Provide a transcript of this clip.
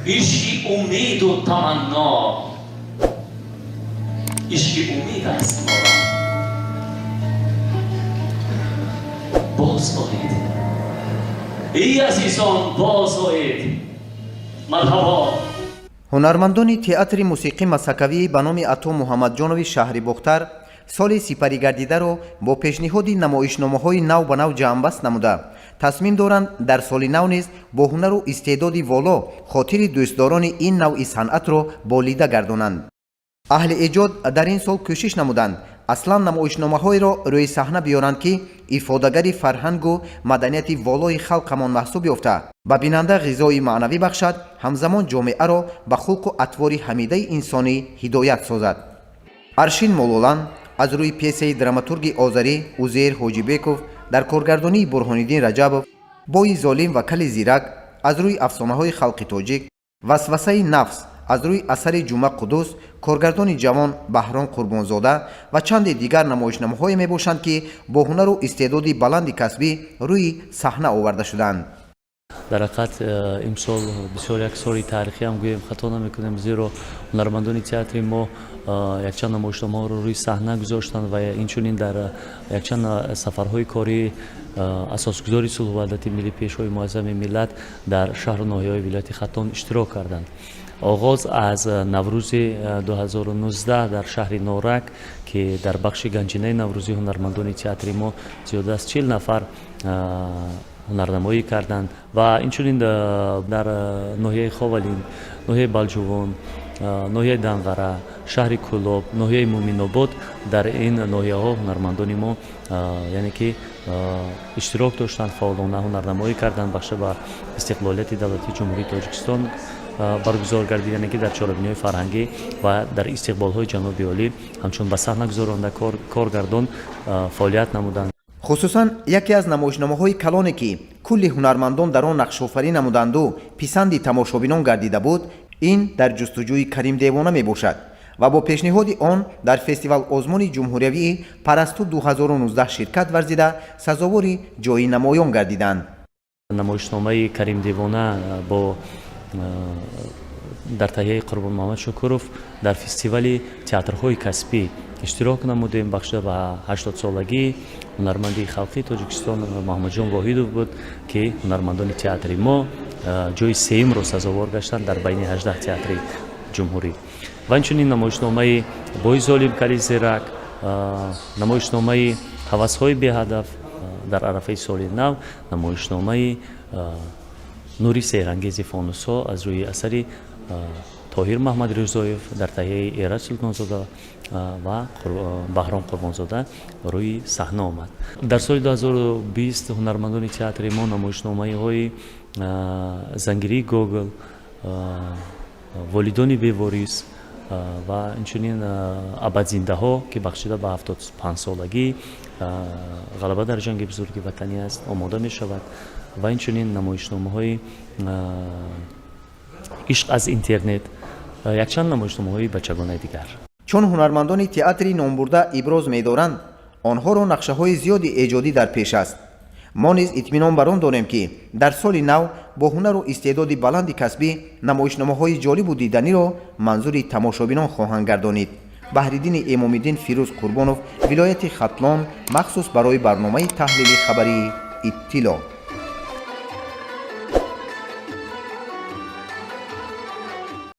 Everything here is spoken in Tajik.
Ишқи умеду таманно, ишқи умед аст моро. Боз оед, эй азизон, боз оед, марҳабо. Ҳунармандони театри мусиқӣ масакавӣ ба номи Ато Муҳаммадҷонови шаҳри Бохтар соли сипаригардидаро бо пешниҳоди намоишномаҳои нав ба нав ҷамъбаст намуда, тасмим доранд дар соли нав низ бо ҳунару истеъдоди воло хотири дӯстдорони ин навъи санъатро болида гардонанд. Аҳли эҷод дар ин сол кӯшиш намуданд, аслан намоишномаҳоеро рӯи саҳна биёранд, ки ифодагари фарҳангу маданияти волои халқамон маҳсуб ёфта, ба бинанда ғизои маънавӣ бахшад, ҳамзамон ҷомеаро ба хулқу атвори ҳамидаи инсонӣ ҳидоят созад. Аршин мололан аз рӯи пьесаи драматурги озарӣ Узейр Ҳоҷибеков дар коргардонии Бурҳониддин Раҷабов, Бои золим ва кали зирак аз рӯи афсонаҳои халқи тоҷик, Васвасаи нафс аз рӯи асари Ҷума Қуддус, коргардони ҷавон Баҳром Қурбонзода ва чанде дигар намоишномаҳое мебошанд, ки бо ҳунару истеъдоди баланди касбӣ рӯи саҳна оварда шуданд. Дар ҳақиқат, имсол бисёр як соли таърихиам гӯем, хато намекунем, зеро ҳунармандони театри мо якчанд намоишномаҳоро рӯи саҳна гузоштанд ва инчунин дар якчанд сафарҳои кории Асосгузори сулҳу ваҳдати миллӣ, Пешвои муаззами миллат дар шаҳру ноҳияҳои вилояти Хатлон иштирок карданд. Оғоз аз Наврӯзи 2019 дар шаҳри Норак, ки дар бахши Ганҷинаи наврӯзӣ ҳунармандони театри мо зиёда аз 40 нафар ҳунарнамоӣ карданд ва инчунин дар ноҳияи Ховалинг, ноҳияи Балҷувон, ноҳияи Данғара, шаҳри Кӯлоб, ноҳияи Муъминобод. Дар ин ноҳияҳо ҳунармандони мо, яъне ки, иштирок доштанд, фаъолона ҳунарнамоӣ карданд. Бахша ба истиқлолияти давлатии Ҷумҳурии Тоҷикистон баргузор гардид, яъне ки дар чорабиниҳои фарҳангӣ ва дар истиқболҳои ҷаноби олӣ ҳамчун ба саҳна гузоронда, коргардон фаъолият намуданд. Хусусан яке аз намоишномаҳои калоне, ки кулли ҳунармандон дар он нақшофарӣ намуданду писанди тамошобинон гардида буд, ин Дар ҷустуҷӯи Карим девона мебошад ва бо пешниҳоди он дар фестивал озмуни ҷумҳуриявии Парасту 2019 ширкат варзида, сазовори ҷои намоён гардиданд. Намоишномаи Карим девона бо дар таҳияи Қурбонмуҳаммад Шукуров дар фестивали театрҳои касбӣ иштирок намудем. Бахшида ба 80-солагии ҳунарманди халқии Тоҷикистон Муҳаммадҷон Воҳидов буд, ки ҳунармандони театри мо ҷои сеюмро сазовор гаштанд дар байни 18 театри ҷумҳурӣ. Ва инчунин намоишномаи Бои золим, кали зирак, намоишномаи Ҳавасҳои беҳадаф, дар арафаи соли нав намоишномаи Нури сеҳрангези фонусҳо аз рӯи асари Тоҳир Маҳмадризоев дар таҳияи Эраҷ Султонзода ва Баҳром Қурбонзода рӯи саҳна омад. Дар соли 2020 ҳунармандони театри мо намоишномаҳои Зангирии Гогол, Волидони беворис ва инчунин Абадзиндаҳо, ки бахшида ба 75-солагии ғалаба дар Ҷанги Бузурги Ватанӣ аст, омода мешавад ва инчунин намоишномаҳои Ишқ аз интернет, якчанд намоишномаҳои бачагонаи дигар. Чун ҳунармандони театри номбурда иброз медоранд, онҳоро нақшаҳои зиёди эҷодӣ дар пеш аст. Мо низ итминон бар он дорем, ки дар соли нав бо ҳунару истеъдоди баланди касбӣ намоишномаҳои ҷолибу диданиро манзури тамошобинон хоҳанд гардонид. Баҳриддини Эмомиддин, Фирӯз Қурбонов, вилояти Хатлон, махсус барои барномаи таҳлили хабарии Иттилоъ.